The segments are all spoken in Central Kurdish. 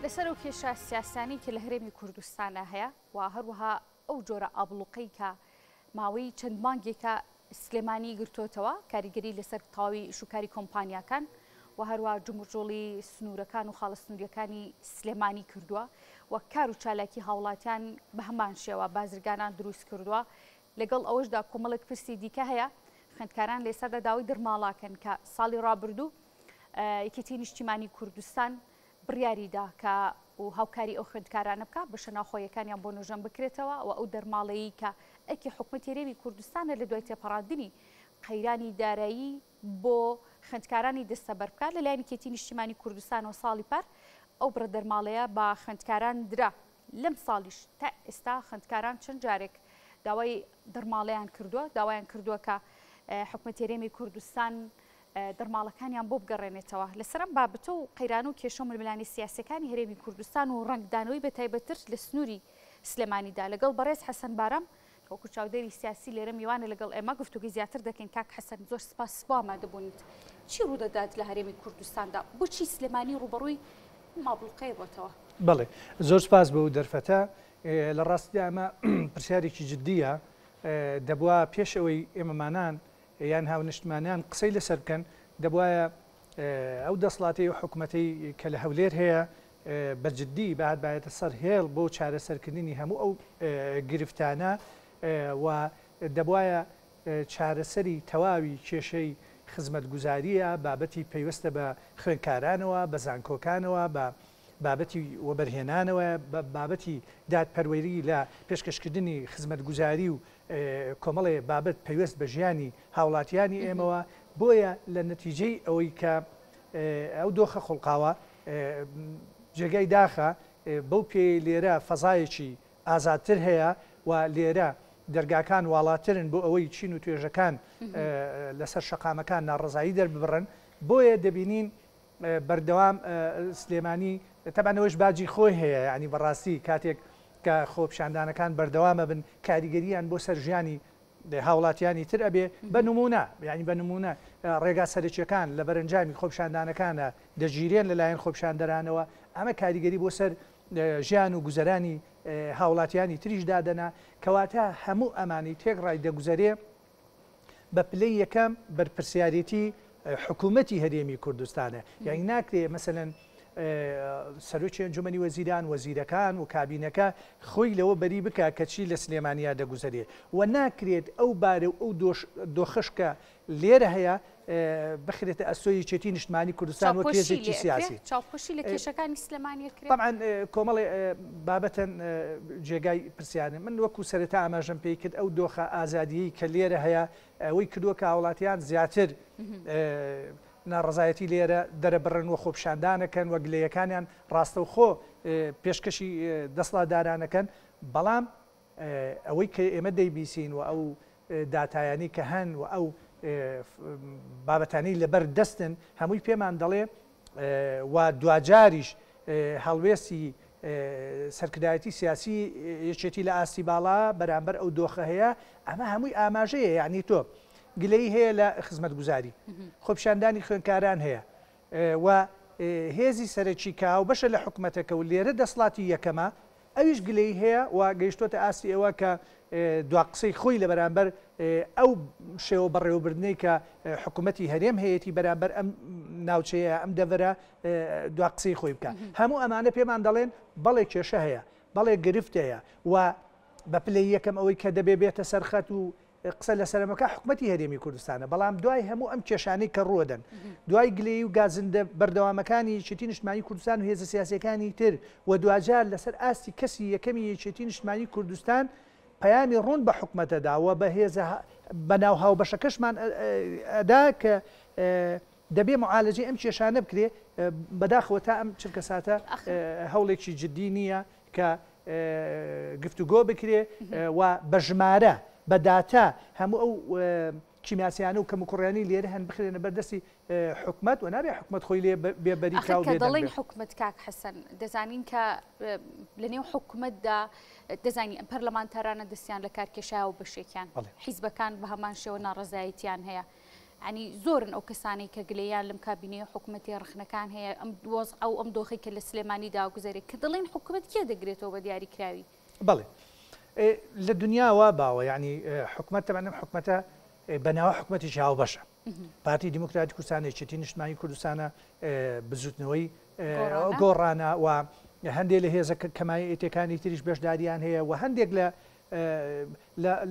لەسەر ئەو کێشە سیاسیانەی کە لە هەرێمی کوردستانا هەیە و هەروەها ئەو جۆرە ئابڵوقەی کە ماوەی چەند مانگێکە سلێمانی گرتۆتەوە کاریگەری لەسەر تەواوی ئیشوکاری کۆمپانیاکان و هەروە جموجۆڵی سنوورەکان و خاڵە سنووریەکانی سلێمانی کردووە و کار و چالاکی هاوڵاتیان بە هەمان شێوە بازرگانان دروست کردووە لەگەڵ ئەوەشدا کۆمەڵێک پرسی دیکە هەیە خوێندکاران لە ئێستادا داوای دەرماڵاکەن کە ساڵی ڕابردوو یەکێتی نیشتیمانی کوردستان بڕیاری دا کە و هاوکاری ئەو خوێندکارانە بکا بەشە ناوخۆییەکانیان بۆ نۆژەن بکرێتەوە و ئەو دەرماڵەیەی کە ئەرکی حکومەتی هەرێمی کوردستانە لە دوای تێپەڕاندنی قەیرانی دارایی بۆ خوێندکارانی دەستەبەر بکات لەلایەن یەکێتی نیشتیمانی کوردستانەوە ساڵی پار ئەو بڕە دەرماڵەیە بە خوێندکاران درا لەم ساڵیش تا ئێستا خوێندکاران چەند جارێک داوای دەرماڵەیان کردووە داوایان کردووە کە حکومەتی هەرێمی کوردستان دەرماڵەکانیان بۆ بگەڕێنێتەوە. لەسەر ئەم بابەتە و قەیران و کێشە و ململانێ سیاسیەکانی هەرێمی کوردستان و ڕەنگدانەوەی بەتایبەتتر لە سنووری سلێمانیدا لەگەڵ بەڕێز حەسەن بارام کە وەکو چاودێری سیاسی لێرە میوانە لەگەڵ ئێمە گفتوگۆی زیاتر دەکەین. کاک حەسەن زۆر سپاس بۆ ئامادەبوونت. چی ڕوودەدات لە هەرێمی کوردستاندا؟ بۆچی سلێمانی ڕووبەڕووی ئەم ئابڵوقەیە بۆتەوە؟ بەڵێ زۆر سپاس بۆ ئەو دەرفەتە. لە ڕاستیدا ئەمە پرسیارێکی جدییە. دەبوا پێش ئەوەی ئێمەمانان یان هاونشتمانیان قسەی لەسەر بکەن، دەبوایە ئەو دەسڵاتەی و حکومەتەی کە لە هەولێر هەیە بە جدی بهاتبایەتە سەر هێڵ بۆ چارەسەرکردنی هەموو ئەو گرفتانە و دەبوایە چارەسەری تەواوی کێشەی خزمەتگوزارییە بابەتی پەیوەستە بە خوێندکارانەوە، بە زانکۆکانەوە، بە بابەتی وەبەرهێنانەوە، بە بابەتی دادپەروەری لە پێشکەشکردنی خزمەتگوزاری و کۆمەڵێ بابەت پەیوەست بە ژیانی هاوڵاتیانی ئێمەوە، بۆیە لە نەتیجەی ئەوەی کە ئەو دۆخە خوڵقاوە جێگای داخە بەو پێیەی لێرە فەزایەکی ئازادتر هەیە و لێرە دەرگاکان واڵاترن بۆ ئەوەی چین و توێژەکان لەسەر شەقامەکان ناڕەزایی دەرببڕن، بۆیە دەبینین بەردەوام سلێمانی تەبعەن ئەوەش باجی خۆی هەیە یانی بەڕاستی کاتێک کە خۆپیشاندانەکان بەردەوام ئەبن کاریگەریان بۆ سەر ژیانی هاوڵاتیانی تر ئەبێ بە نمونە یانی بە نمونە ڕێگا سەرەکیەکان لە بەرەنجامی خۆپیشاندانەکانە دەگیرێن لەلایەن خۆپیشاندەرانەوە ئەمە کاریگەری بۆ سەر ژیان و گوزەرانی هاوڵاتیانی تریش دادەنا کەواتە هەموو ئەمانەی تێکڕای دەگوزەرێ بە پلەی یەکەم بەرپرسیارێتی حکوومەتی هەرێمی کوردستانە یانی ناکرێ مەسەلەن سەرۆکی ئەنجومەنی وەزیران وەزیرەکان و کابینەکە خۆی لەوە بەری بکە کە چی لە سلێمانیا دەگوزەرێ و ناکرێت ئەو بارە و ئەو دۆخەش کە لێرە هەیە بخرێتە ئەستۆی یەکێتی نیشتمانی کوردستان وەک هێزێکی سیاسی. چاوپۆشی لە کێشەکانی سلێمانی ئەکرێ؟ تەبعەن کۆمەڵێ بابەتن جێگای پرسیارن. من وەکو سەرەتا ئاماژەم پێی کرد ئەو دۆخە ئازادییەی کە لێرە هەیە ئەوەی کردووە کە هاوڵاتیان زیاتر ناڕەزایەتی لێرە دەرەبڕن و خۆپیشاندانەکەن و گلەیەکانیان ڕاستەوخۆ پێشکەشی دەسڵاتدارانەکەن بەڵام ئەوەی کە ئێمە دەیبیسین و ئەو داتایانەی کە هەن و ئەو بابەتانەی لەبەر دەستن هەمووی پێمان دەڵێ و دواجاریش هەڵوێستی سەرکردایەتی سیاسی یەکێتی لە ئاستی باڵا بەرامبەر ئەو دۆخە هەیە ئەمە هەمووی ئاماژەیە یعنی تۆ گلەیی هەیە لە خزمەتگوزاری خۆپیشاندانی خوێندکاران هەیە و هێزی سەرەکی کە هاوبەشە لە حکومەتەکە و لێرە دەسڵاتی یەکەمە ئەویش گلەیی هەیە و گەیشتۆتە ئاستی ئەوە کە دوا قسەی خۆی لە بەرامبەر ئەو شێوە بەڕێوەبردنەی کە حکوومەتی هەرێم هەیەتی بەرامبەر ئەم ناوچەیە ئەم دەڤەرە دوا قسەی خۆی بکە. هەموو ئەمانە پێمان دەڵێن بەڵێ کێشە هەیە، بەڵێ گرفت هەیە و بە پلەی یەکەم ئەوەی کە دەبێ بێتە سەر خەت و قسە لەسەر ئەمە بکات حکومەتی هەرێمی کوردستانە، بەڵام دوای هەموو ئەم کێشانەی کە ڕووەدەن، دوای گلەیی و گازندە بەردەوامەکانی یەکێتی نیشتمانی کوردستان و هێزە سیاسییەکانی تر و دواجار لەسەر ئاستی کەسی یەکەمی یەکێتی نیشتمانی کوردستان پەیامی ڕوون بە حکومەت ئەدا و بە هێزە بەناو هاوبەشەکەشمان ئەدا کە دەبێ معالەجەی ئەم کێشانە بکرێ، بەداخەوە تا ئەم چرکەساتە هەوڵێکی جدی نییە کە گفتوگۆ بکرێ و بە ژمارە، بە داتا هەموو ئەو کیماسیانە و کەموکوڕیانەی لێرە هەن بخرێنە بەر دەستی حکومەت و نابێ حکومەت خۆی لێ بێ بەری ئاخر کا و کە بێدەنگ دەڵێین بێ. حکومەت کاک حەسەن دەزانین کە لە نێو حکومەتدا دەزانین ئەم پەرلەمانتارانە دەستیان لە کار کێشایەوە بەشێکیان بەڵێ. حیزبەکان بە هەمان شێوە ناڕەزایەتیان هەیە. یانی زۆرن ئەو کەسانەی کە گلەییان لەم کابینەی حکومەتی ڕەخنەکان هەیە ئەم وەزعە و ئەم دۆخەی کە لە سلێمانی دا گوزەرێ کە دەڵێن حکومەت کێ دەگرێتەوە بە دیاریکراوی؟ بەڵێ لە دنیا وا باوە یانی حکومەت تەبعەن ئەم حکومەتە بە ناوە حکومەتێکی هاوبەشە پارتی دیموکراتی کوردستان یەکێتی نیشتمانی کوردستانە بزوتنەوەی گۆڕانە و هەندێک لە هێزە کەمایەتەکانی تریش بەشداریان هەیە و هەندێک لە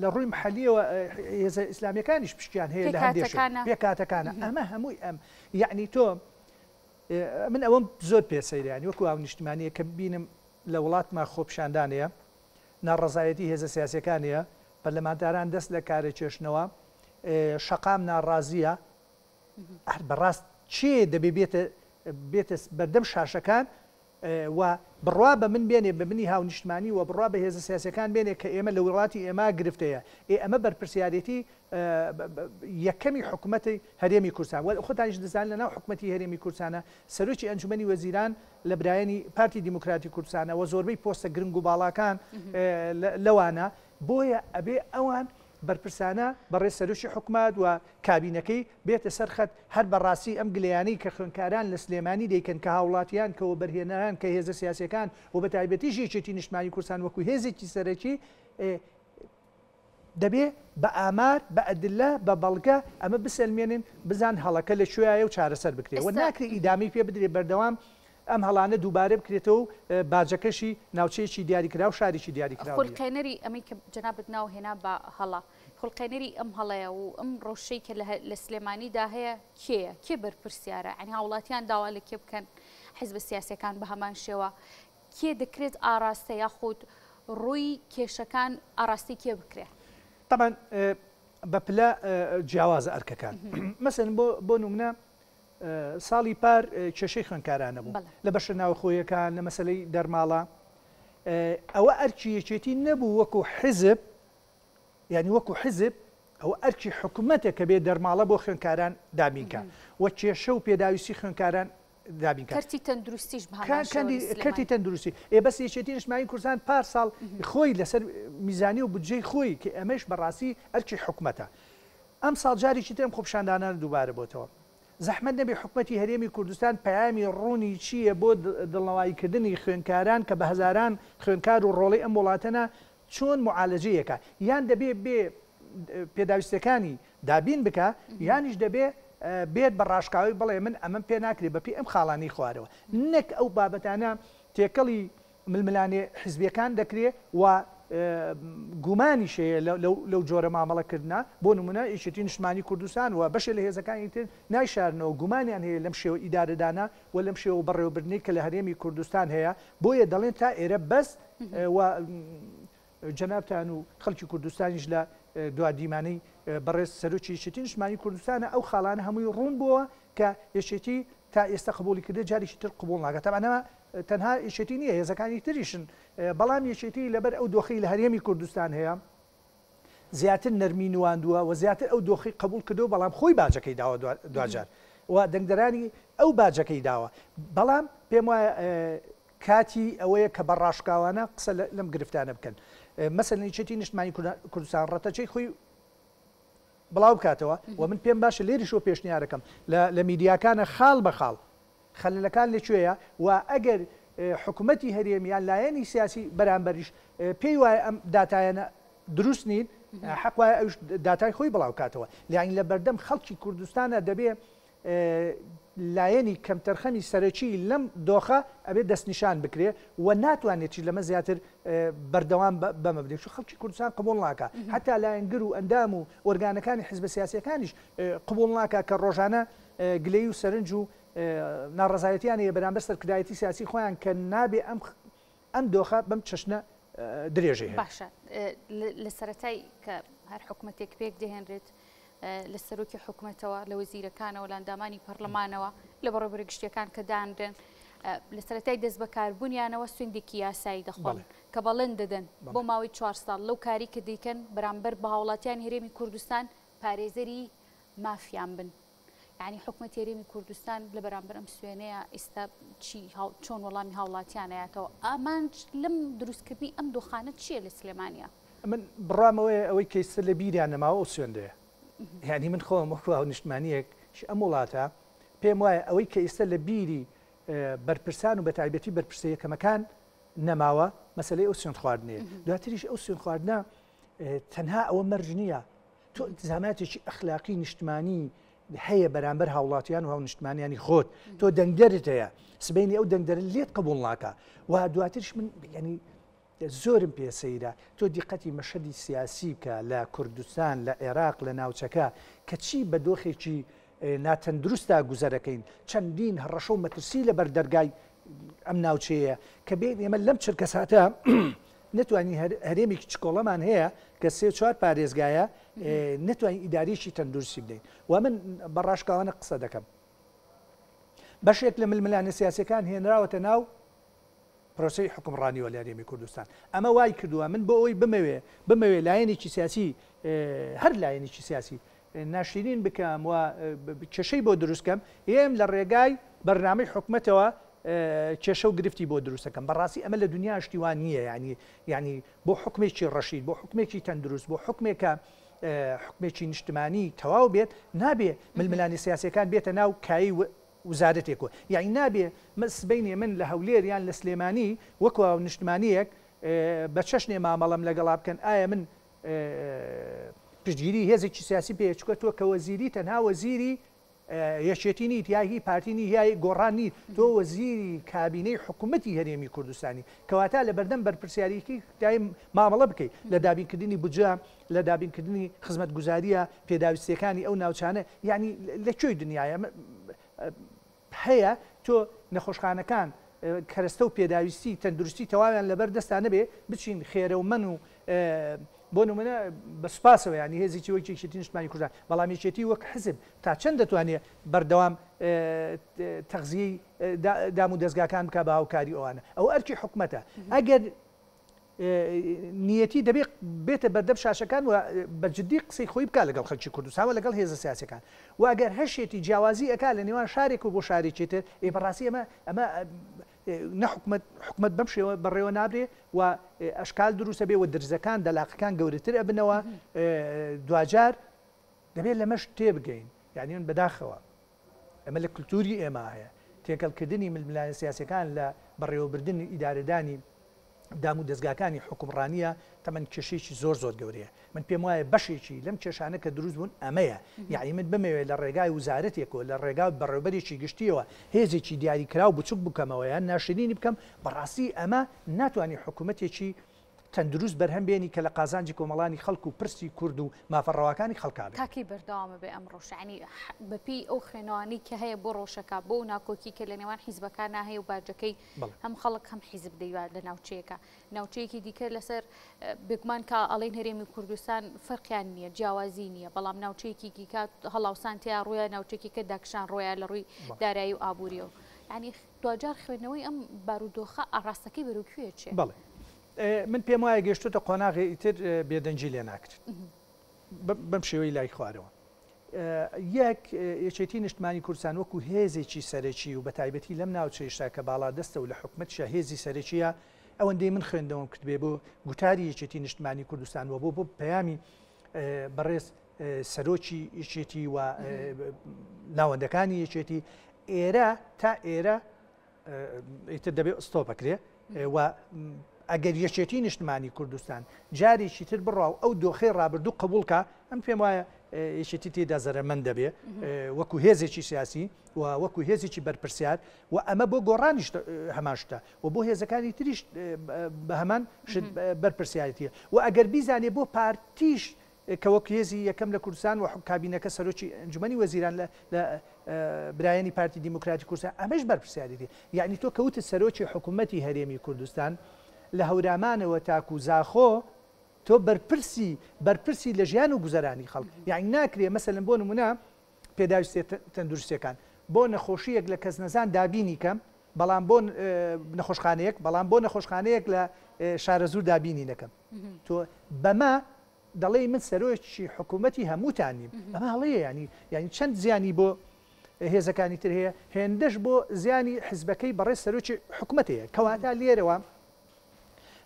لە ڕووی محەلیەوە هێزە ئیسلامیەکانیش پشکیان هەیە لە هەندێک پێکهاتەکانە ئەمە هەمووی ئەم یعنی تۆ من ئەوەم زۆر پێ سەیرە یانی وەکو هاونیشتیمانیەک کە ببینم لە وڵاتما خۆپیشاندان هەیە ناڕەزایەتی هێزە سیاسیەکان هەیە پەرلەمانتاران دەست لە کارە کێشنەوە شەقام ناڕازیە هەر بەڕاست کێ دەبێ بێتە بێتە بەردەم شاشەکان و بڕوا بە من بێنێ، بە منی هاونیشتمانی و بڕوا بە هێزە سیاسیەکان بێنێ کە ئێمە لە وڵاتی ئێمە گرفت هەیە. ئێ ئەمە بەرپرسیارێتی یەکەمی حکومەتی هەرێمی کوردستان و خۆتانیش دەزانن لە ناو حکومەتی هەرێمی کوردستانە سەرۆکی ئەنجومەنی وەزیران لە برایانی پارتی دیموکراتی کوردستانە و زۆربەی پۆستە گرنگ و باڵاکان لەوانە بۆیە ئەبێ ئەوان بەرپرسانە بەڕێز سەرۆکی حکومەت و کابینەکەی بێتە سەر خەت، هەر بە ڕاستی ئەم گلەیانەی کە خوێندکاران لە سلێمانی دەیکەن کە هاوڵاتیان کە وەبەرهێنەران کە هێزە سیاسیەکان و بە تایبەتیش یەکێتی نیشتمانی کوردستان وەکو هێزێکی سەرەکی دەبێ بە ئامار بە ئەدلە بە بەڵگە ئەمە بسەلمێنن بزان هەڵەکە لە کوێیە و چارەسەر بکرێ و ناکرێ ئیدامەی پێ بدرێ بەردەوام ئەم هەڵانە دووبارە بکرێتەوە و باجەکەشی ناوچەیەکی دیاریکراو شارێکی دیاریکراو نییە. خولقێنەری ئەمەی کە جەنابت ناو هێنا بە هەڵە، خولقێنەری ئەم هەڵەیە و ئەم ڕەوشەی کە لە سلێمانیدا هەیە کێیە؟ کێ بەرپرسیارە؟ یانی هاوڵاتیان داوا لە کێ بکەن؟ حیزبە سیاسیەکان بە هەمان شێوە کێ دەکرێت ئاراستە یاخود ڕووی کێشەکان ئاراستەی کێ بکرێ؟ تەبعەن بە پلە جیاوازە ئەرکەکان. مەسەلەن بۆ نمونە ساڵی پار کێشەی خوێندکارانە بوو لە بەشە ناوخۆیەکان لە مەسلەی دەرماڵە ئەوە ئەرکی یەکێتی نەبوو وەکو حیزب یعنی وەکو حیزب ئەوە ئەرکی حکوومەتە کە بێ دەرماڵە بۆ خوێندکاران دابینکە و کێشە و پێداویستی خوێندکاران دابینکە کەرتی تەندروستیش کەرتی تەندروستی ئێ بەس یەکێتی نیشتمانی کوردستان پار ساڵ خۆی لەسەر میزانی و بودجەی خۆی کە ئەمەش بەڕاستی ئەرکی حکومەتە ئەمساڵ جارێکی تر ئەم خۆپیشاندانانە دووبارە بۆتەوە. زەحمەت نەبێ حکومەتی هەرێمی کوردستان پەیامی ڕوونی چییە بۆ دڵنەواییکردنی خوێندکاران کە بە هەزاران خوێندکار و ڕۆڵەی ئەم وڵاتەنە چۆن موعالەجەی ئەکا؟ یان دەبێ بێ پێداویستیەکانی دابین بکا یانیش دەبێ بێت بە ڕاشکاوی بڵێ من ئەمەم پێ ناکرێ بە پێی ئەم خاڵانەی خوارەوە نەک ئەو بابەتانە تێکەڵی ململانێ حیزبیەکان دەکرێ و گومانیش هەیە لەو جۆرە مامەڵە کردنە، بۆ نمونە یەکێتی نیشتمانی کوردستان و بەشێ لە هێزەکانی تر نایشارنەوە گومانیان هەیە لەم شێوە ئیدارەدانە و لەم شێوە بەڕێوەبردنەی کە لە هەرێمی کوردستان هەیە، بۆیە دەڵێن تا ئێرە بەس و جەنابتان و خەڵکی کوردستانیش لە دوا دیمانەی بەڕێز سەرۆکی یەکێتی نیشتمانی کوردستانە ئەو خاڵانە هەمووی ڕوون بۆوە کە یەکێتی تا ئێستا قبوڵی کردێ جارێکی تر قبوڵ ناکات تەبعەن ئەمە تەنها یەکێتی نییە هێزەکانی تریشن بەڵام یەکێتی لەبەر ئەو دۆخەی لە هەرێمی کوردستان هەیە زیاتر نەرمی نواندووە و زیاتر ئەو دۆخی قبوڵ کردو بەڵام خۆی باجەکەی داوە دواجار و دەنگدەرانی ئەو باجەکەی داوە بەڵام پێم وایە کاتی ئەوەیە کە بە ڕاشکاوانە قسە لەم گرفتانە بکەن مەسەلەن یەکێتی نیشتمانی کوردستان ڕەتەچەی خۆی بڵاو بکاتەوە و من پێم باشە لێریشەوە پێشنیارەکەم لە میدیاکانە خاڵ بە خاڵ خەلەلەکان لە کوێیە و ئەگەر حکومەتی هەرێم یان لایەنی سیاسی بەرامبەریش پێی وایە ئەم داتایانە دروست نین حەق وایە ئەوش داتای خۆی بڵاو کاتەوە یانی لە بەردەم خەڵکی کوردستانە دەبێ لایەنی کەمتەرخەمی سەرەکی لەم دۆخە ئەبێ دەستنیشان بکرێ و ناتوانێت چی لەمە زیاتر بەردەوام بەمە بدرێت چون خەڵکی کوردستان قبوڵ ناکا حتا لایەنگر و ئەندام و ئۆرگانەکانی حزبە سیاسیەکانیش قبوڵ ناکا کە ڕۆژانە گلەیی و سەرنج و ناڕەزایەتیان هەیە بەرامبەر سەرکردایەتی سیاسی خۆیان کە نابێ ئەم ئەم دۆخە بەم چەشنە درێژەی هەبێت. باشە لە سەرەتای کە هەر حکومەتێک پێک دەهێنرێت لە سەرۆکی حکومەتەوە لە وەزیرەکانەوە لە ئەندامانی پەرلەمانەوە لە بەڕێوەبەرە گشتیەکان کە دانرێن لە سەرەتای دەستبەکاربوونیانەوە سوێندێکی یاسایی دەخۆن کە بەڵێن دەدەن بۆ ماوەی چوار ساڵ لەو کاری کە دەیکەن بەرامبەر بە هاوڵاتیانی هەرێمی کوردستان پارێزەری مافیان بن. یانی حکومەتی هەرێمی کوردستان لە بەرامبەر ئەم سوێنەیە ئیستا چی چۆن وەڵامی هاوڵاتیان ئەیاتەوە؟ ئامانج لەم دروستکردنی ئەم دۆخانە چییە لە سلێمانیا؟ من بڕوام ئەوەیە ئەوەی کە ئیستا لە بیریان نەماوە ئەو سوێندەیە. یانی من خۆم وەکو هاونیشتمانییەک ئەم وڵاتە پێم وایە ئەوەی کە ئێستا لە بیری بەرپرسان و بەتایبەتی بەرپرسە یەکەمەکان نەماوە مەسەلەی ئەو سوێند خواردنەیە دواتریش ئەو سوێند خواردنە تەنها ئەوە مەرج نییە تۆ ئیلتیزاماتێکی ئەخلاقی نیشتمانی هەیە بەرامبەر هاوڵاتیان و هاونیشتمانیانی خۆت تۆ دەنگدەرت هەیە سبینی ئەو دەنگدەرە لێت قبول ناکە و دواترش من ینی زۆرم پێ سەیرە تۆ دیقەتی مەشهەدی سیاسی بکە لە کوردستان لە عێراق لە ناوچەکە کە چی بە دۆخێکی ناتەندروستا گوزەرەکەین چەندین هەڕەشە و مەترسی لە بەر دەرگای ئەم ناوچەیە کە بێین ئێمە لەم چرکەساتە نەتوانین هەرێمێکی چکۆڵەمان هەیە کە سێ چوار پارێزگایە نەتوانین ئیدارێکی تەندروستی بدەین و من بە ڕاشکاوانە قسە دەکەم بەشێک لە ململانێ سیاسەکان هێنراوەتە ناو پرۆسەی حوکمڕانیوە لە هەرێمی کوردستان. ئەمە وای کردووە من بۆ ئەوەی بمەوێ بمەوێ لایەنێکی سیاسی هەر لایەنێکی سیاسی ناشرین بکەم و کێشەی بۆ دروست کەم یەم لە ڕێگای بەرنامەی حکومەتەوە کێشە و گرفتی بۆ دروست دەکەم. بەڕاستی ئەمە لە دنیا شتی وا نییە یانی یانی بۆ حوکمێکی ڕەشید بۆ حوکمێکی تەندروست بۆ حوکمێک کە حوکمێکی نیشتمانی تەواو بێت نابێ ململانێ سیاسیەکان بێتە ناو کایەی وزارەتێک و یەعنی نابێ من سبەینێ من لە هەولێر یان لە سلێمانی وەکو هاونیشتمانییەک بە چەشنێ مامەڵەم لەگەڵا بکەن ئایا من پشتگیری هێزێکی سیاسی پێ چونکە تۆ کە وەزیری تەنها وەزیری یەکێتی نیت یا هی پارتی نی یا گۆڕان نیت تۆ وەزیری کابینەی حکوومەتی هەرێمی کوردستانی کەواتە لە بەردەم بەرپرسیاریی دایم مامەڵە بکەیت لە دابینکردنی بودجە لە دابینکردنی خزمەتگوزارییە پێداویستییەکانی ئەو ناوچانە، یەعنی لە کوێی دنیایە هەیە تۆ نەخۆشخانەکان کەرەستە و پێداویستی تەندروستی تەواویان لەبەر دەستا نەبێ بچین خێرە و مەن و بۆ نمونە بە سوپاسەوە یانی هێزێکی وەک یەکێتی نیشتمانی کوردستان بەڵام یەکێتی وەک حزب تا چەند دەتوانێ بەردەوام تەغزیەی دام و دەزگاکان بکا بە هاوکاری ئەوانە ئەوە ئەرکی حکومەتە ئەگەر نیەتی دەبێ بێتە بەردەم شاشەکان و بە جدی قسەی خۆی بکات لەگەڵ خەڵکی کوردستان و لەگەڵ هێزە سیاسیەکان و ئەگەر هەشێتی جیاوازی ئەکا لە نێوان شارێک و بۆ شارێکی تر ئێ بەڕاستی ئەمە ئەمە نە حکومەت حکومەت بەم شێوە بەڕێوە نابرێ و ئەشکال دروستە بێ و درزەکان دەلاقەکان گەورەتر ئەبنەوە دواجار دەبێت لەمەش تێبگەین یعنی من بەداخەوە ئەمە لە کلتوری ئێمە هەیە تێکەڵکردنی ململانێ سیاسیەکان لە بەڕێوەبردن و ئیدارەدانی دام و دەزگاکانی حوکمڕانیە تەمەن کێشەیەکی زۆر زۆر گەورەیە من پێم وایە بەشێکی لەم کێشانە کە دروست بوون ئەمەیە یەعنی من بمەوێت لە ڕێگای وزارەتێکەوە لە ڕێگای بەڕێوبەرێکی گشتیەوە هێزێکی دیاریکراو بچوک بکەمەوە یان ناشرینی بکەم بەڕاستی ئەمە ناتوانانی حکوومەتێکی تەندروست بەرهەم بێنی کە لە قازانجی کۆمەڵانی خەڵک و پرسی کورد و مافە ڕەواکانی خەڵکا بێت. تا کەی بەردەوام ئەبێ ئەم ڕەوشە؟ یانی بەپێی ئەو خوێنەوانەی کە هەیە بۆ ڕەوشەکە، بۆ ئەو ناکۆکی کە لە نێوان حیزبەکانا هەیە و باجەکەی هەم خەڵک هەم حیزب دەیبات لە ناوچەیەکە ناوچەیەکی دیکە لەسەر بێگومان کە ئەڵێن هەرێمی کوردستان فەرقیان نییە جیاوازی نییە بەڵام ناوچەیەکی دیکە هەڵاوسان تیا ڕوویە ناوچێکی کە داکشان ڕۆیە لە ڕووی دارایی و ئابووریەوە یعنی دواجار خوێندنەوەی ئەم بارودۆخە ئاڕاستەکەی بەرەو کوێ چێ؟ بەڵێ من پێم وایە گەشتۆتە قۆناغێ ئیتر بێدەنگی لێ ناکرێت بەم شێوەی لای خوارەوە. یەک، یەکێتی نیشتمانی کوردستان وەکو هێزێکی سەرەکی و بەتایبەتی لەم ناوچەیشدا کە باڵادەستە و لە حکومەتیشا هێزی سەرەکییە، ئەوەندەی من خوێندنەوەم کردبێ بۆ گوتاری یەکێتی نیشتمانی کوردستان و بۆ بۆ پەیامی بەڕێز سەرۆکی یەکێتی و ناوەندەکانی یەکێتی ئێرە تا ئێرە ئیتر دەبێ ئۆستۆ بکرێ و ئەگەر یەکێتی نیشتمانی کوردستان جارێکی تر بڕا و ئەو دۆخەی ڕابردوو قبوڵ کا ئەم پێم وایە یەکێتی تێدا زەرەمەند دەبێ وەکو هێزێکی سیاسی و وەکو هێزێکی بەرپرسیار و ئەمە بۆ گۆڕانیش هەمان شتە و بۆ هێزەکانی تریش بە هەمان شت بەرپرسیارەتیە و ئەگەر بیزانێ بۆ پارتیش کە وەک هێزی یەکەم لە کوردستان و کابینەکە سەرۆکی ئەنجومەنی وەزیران لە لە برایانی پارتی دیموکراتی کوردستان ئەمەش بەرپرسیارێتی یەعنی تۆ کە وتت سەرۆکی حکومەتی هەرێمی کوردستان لە هەورامانەوە تاکو زاخۆ تۆ بەرپرسی بەرپرسی لە ژیان و گوزەرانی خەڵک یەعنی ناکرێ مەسەلەن بۆ نمونە پێداویستیە تەندروستیەکان بۆ نەخۆشیەک لە کەسنەزان دابینی کەم بەڵام بۆ نەخۆشخانەیەک بەڵام بۆ نەخۆشخانەیەک لە شارەزوور دابینی نەکەم تۆ بەمە دەڵێی من سەرۆکی حکوومەتی هەمووتان نیم ئەمە هەڵەیە ینی یعنی چەند زیانی بۆ هێزەکانی تر هەیە هێندەش بۆ زیانی حزبەکەی بەڕێز سەرۆکی حکوومەت هەیە کەواتە لێرەوە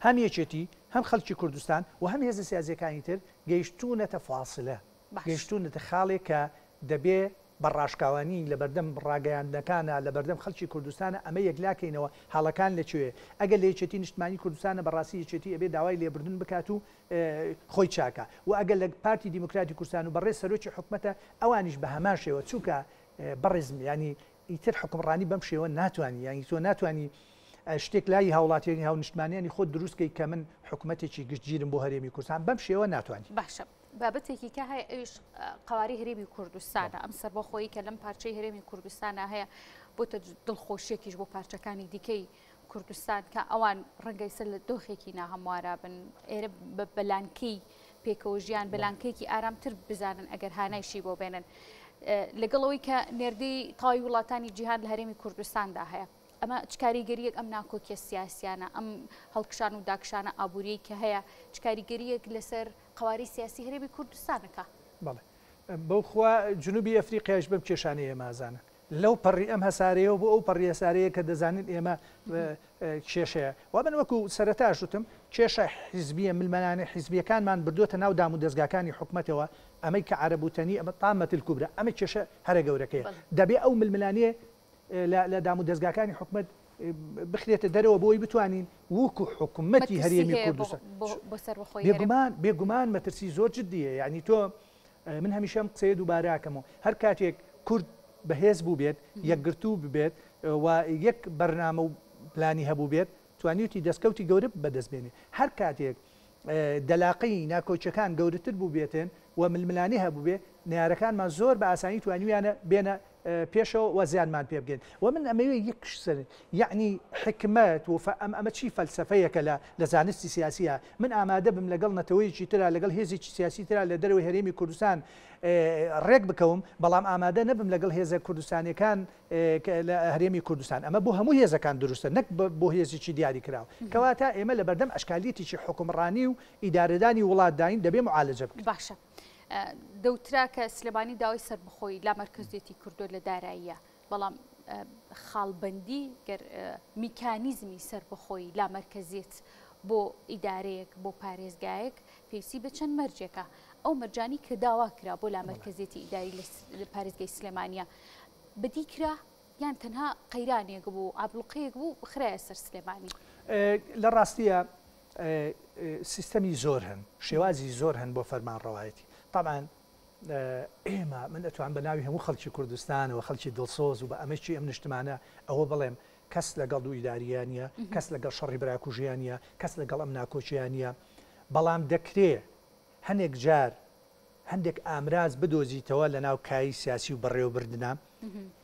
هەم یەکێتی هەم خەڵکی کوردستان و هەم هێزە سیاسیەکانی تر گەیشتوونەتە فاصلە. باش. گەیشتوونەتە خاڵێک کە دەبێ بە ڕاشکاوانی لەبەردەم ڕاگەیاندنەکانا، لەبەردەم خەڵکی کوردستانا ئەمە یەکلاکەینەوە، هەڵەکان لە کوێیە؟ ئەگەر لە یەکێتی نیشتمانی کوردستانە بەڕاستی یەکێتی ئەبێ داوای لێبوردن بکات و خۆی چاکا و ئەگەر لە پارتی دیموکراتی کوردستان و بەڕێز سەرۆکی حکومەتە ئەوانیش بە هەمان شێوە چونکە بەڕێزم یانی ئیتر حوکمڕانی بەم شێوە ناتوانی یانی تۆ ناتوانی شتێک لای هاوڵاتیانی هاونیشتمانیانی خۆت دروست کەی کە من حکومەتێکی گشتگیرم بۆ هەرێمی کوردستان بەم شێوە ناتوانی. باشە بابەتێکی کە هەیە ئەویش قەوارەی هەرێمی کوردستانە ئەم سەربەخۆیی کە لەم پارچەی هەرێمی کوردستانە هەیە بۆتە دڵخۆشیەکیش بۆ پارچەکانی دیکەی کوردستان کە ئەوان ڕەنگە ئیستا لە دۆخێکی ناهەموارا بن ئێرە بە لانکەی پێکەوە ژیان بە لانکەیەکی ئارامتر بزانن ئەگەر هانایشی بۆ بێنن لەگەڵ ئەوەی کە نێردەی تەواوی وڵاتانی جیهان لە هەرێمی کوردستاندا هەیە ئەمە چ کاریگەریەک ئەم ناکۆکیە سیاسیانە ئەم هەڵکشان و داکشانە ئابووریەی کە هەیە چ کاریگەریەک لەسەر قەوارەی سیاسی هەرێمی کوردستانەکە؟ بەڵێ بەوخوا جنوبی ئەفریقیایش بەم کێشانەی ئێمە ئەزانن. لەو پەڕی ئەم هەسارەیەوە بۆ ئەو پەڕی هەسارەیە کە دەزانن ئێمە کێشەیە. وا من وەکو سەرەتاش وتم کێشە حیزبیە ململانێ حیزبیەکانمان بردۆتە ناو دام و دەزگاکانی حکومەتەوە ئەمەی کە عەرەب وتەنی ئەمە طامە الکبرا ئەمە کێشە هەرە گەورەکەیە دەبێ ئەو ململانێ لە دام و دەزگاکانی حکومەت بخرێتە دەرەوە بۆی بتوانین وەکو حکومەتی هەرێمی کوردستان بێگومان بێگومان مەترسی زۆر جدیە یعنی تۆ من هەمیشە ئەم قسەیە دووبارە ئەکەمەوە، هەر کاتێک کورد بەهێز بووبێت، یەکگرتوو ببێت و یەک بەرنامە و پلانی هەبووبێت، توانیوتی دەستکەوتی گەورە بەدەست بێنێ. هەر کاتێک دەلاقەی ناکۆکیەکان گەورەتر بووبێتن و ململانێ هەبووبێ، نەیارەکانمان زۆر بە ئاسانی توانیویانە بێنە پێشەوە و زیانمان پێ بگەن. وە من ئەمەوێ یەک شت سەر یەعنی حیکمەت و ئەم ئەمە چی فەلسەفەیەکە لە لە زانستی سیاسییا من ئامادە بم لەگەڵ نەتەوەیەکی ترا لەگەڵ هێزێکی سیاسی ترا لە دەرەوەی هەرێمی کوردستان ڕێک بکەوم بەڵام ئامادە نەبم لەگەڵ هێزە کوردستانیەکان لە هەرێمی کوردستان ئەمە بۆ هەموو هێزەکان دروستە نەک بۆ هێزێکی دیاری کراو کەواتە ئێمە لە بەردەم ئەشکالیەتێکی حوکمڕانی و ئیدارەدانی وڵاتداین دەبێ معالەجە بکرێت. باشە دەوترا کە سلێمانی داوای سەربەخۆیی لامەرکەزیەتی کردووە لە داراییە، بەڵام خاڵبەندی گەر میکانیزمی سەربەخۆیی لامەرکەزیەت بۆ ئیدارەیەک بۆ پارێزگایەک پێویستی بە چەند مەرجێکە، ئەو مەرجانی کە داوا کرا بۆ لامەرکەزیەتی ئیداری لە پارێزگای سلێمانیە بەدی کرا یان تەنها قەیرانێک بوو ئابڵوقەیەک بوو خرایە سەر سلێمانی؟ لە ڕاستیە سیستەمی زۆر هەن، شێوازی زۆر هەن بۆ فەرمانڕەوایەتی. تەبعەن ئێمە، من ئەتوانم بە ناوی هەموو خەڵکی کوردستانەوە، خەڵکی دڵسۆز و بە ئەمەکی ئەم نیشتمانە ئەوە بڵێم، کەس لەگەڵ دوو ئیدارییە نییە، کەس لەگەڵ شەڕی براکوژییە نییە، کەس لەگەڵ ئەم ناکۆکییە نییە، بەڵام دەکرێ هەنێک جار هەندێک ئامراز بدۆزیتەوە لەناو کایەی سیاسی و بەڕێوەبردنا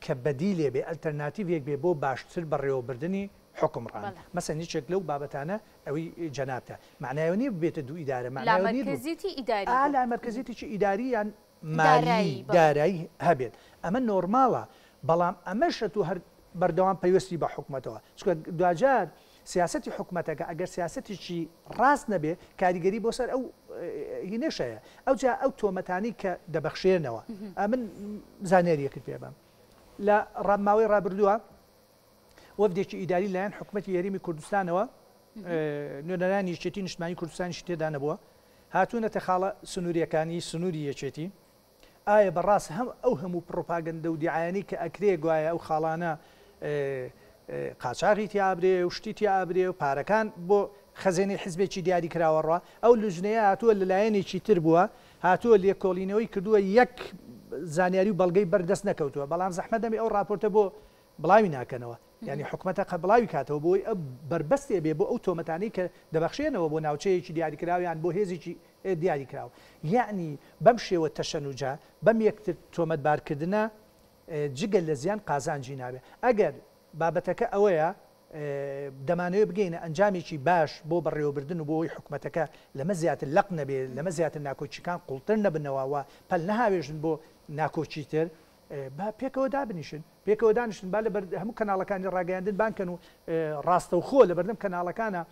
کە بەدیلێ بێ، ئەلتەرناتیڤێک بێ بۆ باشتر بەڕێوەبردنی حوکمڕانی. مەسەن یەکێک لەو بابەتانە ئەوەی جەنابتە. مەعنای ئەوە نییە ببێتە دوو ئیدارە، مەعنای ئەوە نییە لامەرکەزیەتی ئیداری بوو. لامەرکەزیەتێکی ئیداری یان مالی، دارایی هەبێت. ئەمە نۆرماڵە، بەڵام ئەمەش ئەتوو هەر بەردەوام پەیوەستی بە حکومەتەوە. چونکە دواجار سیاسەتی حکومەتەکە ئەگەر سیاسەتێکی ڕاست نەبێ کاریگەری بۆ سەر ئەو هینەش هەیە. ئەوجا ئەو تۆمەتانەی کە دەبەخشرێنەوە. ئەمن زانیارییەکت پێ بەم. لە ماوەی ڕابردووە وەفدێکی ئیداری لایەن حکومەتی هەرێمی کوردستانەوە نوێنەرانی یەکێتی نیشتمانی کوردستانیشی تێدا نەبووە هاتوونەتە خاڵە سنووریەکانی سنووری یەکێتی ئایا بەڕاست هەم ئەو هەموو پڕۆپاگەندە و دیعایانەی کە ئەکرێ گوایە ئەو خاڵانە قاچاغی تیا ئەبرێ و شتی تیا ئەبرێ و پارەکان بۆ خەزێنەی حزبێکی دیاری کراوە ڕا ئەو لوجنەیە هاتووە لە لایەنێکی تر بووە هاتووە لێکۆڵینەوەی کردووە یەک زانیاری و بەڵگەی بەر دەست نەکەوتووە بەڵام زەحمەت نەبێ ئەو ڕاپۆرتە بۆ بڵاوی ناکەنەوە یانی حکومەتە قە بڵاوی کاتەوە بۆی ئە بەربەستێ بێ بۆ ئەو تۆمەتانەی کە دەبەخشێنەوە بۆ ناوچەیەکی دیاریکراو یان بۆ هێزێکی دیاریکراو یەعنی بەم شێوە تەشەنوجە بەم یەکتر تۆمەتبارکردنە جگە لە زیان قازانجی نابێ ئەگەر بابەتەکە ئەوەیە دەمانەوێ بگەینە ئەنجامێکی باش بۆ بەڕێوەبردن و بۆ ئەوەی حکومەتەکە لەمە زیاتر لەق نەبێ لەمە زیاتر ناکۆکیکان قوڵتر نەبنەوە و پەل نەهاوێژن بۆ ناکۆکی تر با پێکەوە دابنیشن پێکەوە دانیشن با لە هەموو کەناڵەکانی ڕاگەیاندن بان کەن و ڕاستەوخۆ لە بەردەم کەناڵەکانە.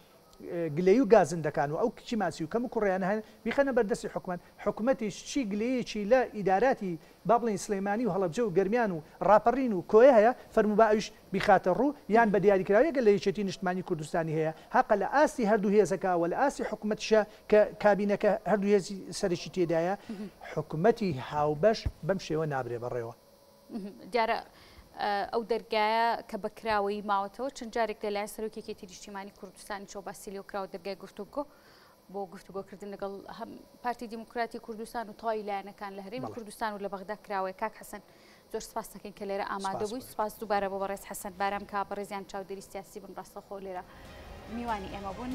گلەیی و گازندەکان و ئەو کیماسی و کەم و کوڕیانە هەن بیخەنە بەردەستی حکومەت، حکومەتیش چی گلەیەکی لە ئیداراتی با بڵێین سلێمانی و هەڵەبجە و گەرمیان و ڕاپەڕین و کۆیە هەیە فەرموو با ئەویش بیخاتە ڕوو، یان بە دیاریکراوی ئەگەر لە یەکێتی نیشتمانی کوردستانی هەیە هەقە لە ئاستی هەردوو هێزەکە و لە ئاستی حکومەتیشە کە کابینەکە هەردوو هێزی سەرەکی تێدایە حکومەتی هاوبەش بەم شێوە نابرێ بەڕێوە. دیارە ئەو دەرگایە کە بە کراوەیی ماوەتەوە چەند جارێک لەلایەن سەرۆکی یەکێتی نیشتیمانی کوردستانیشەوە باسی لێوە کراوە دەرگای گفتوگۆ بۆ گفتوگۆکردن لەگەڵ هەم پارتی دیموکراتی کوردستان و تەواوی لایەنەکان لە هەرێمی کوردستان و لە بەغدا کراوەیە. کاک حەسەن زۆر سپاس دەکەین کە لێرە ئامادە بووی. سپاس دووبارە بۆ بەڕێز حەسەن بارام کە بەڕێزیان چاودێری سیاسی بوون ڕاستەوخۆ لێرە میوانی ئێمە بوون.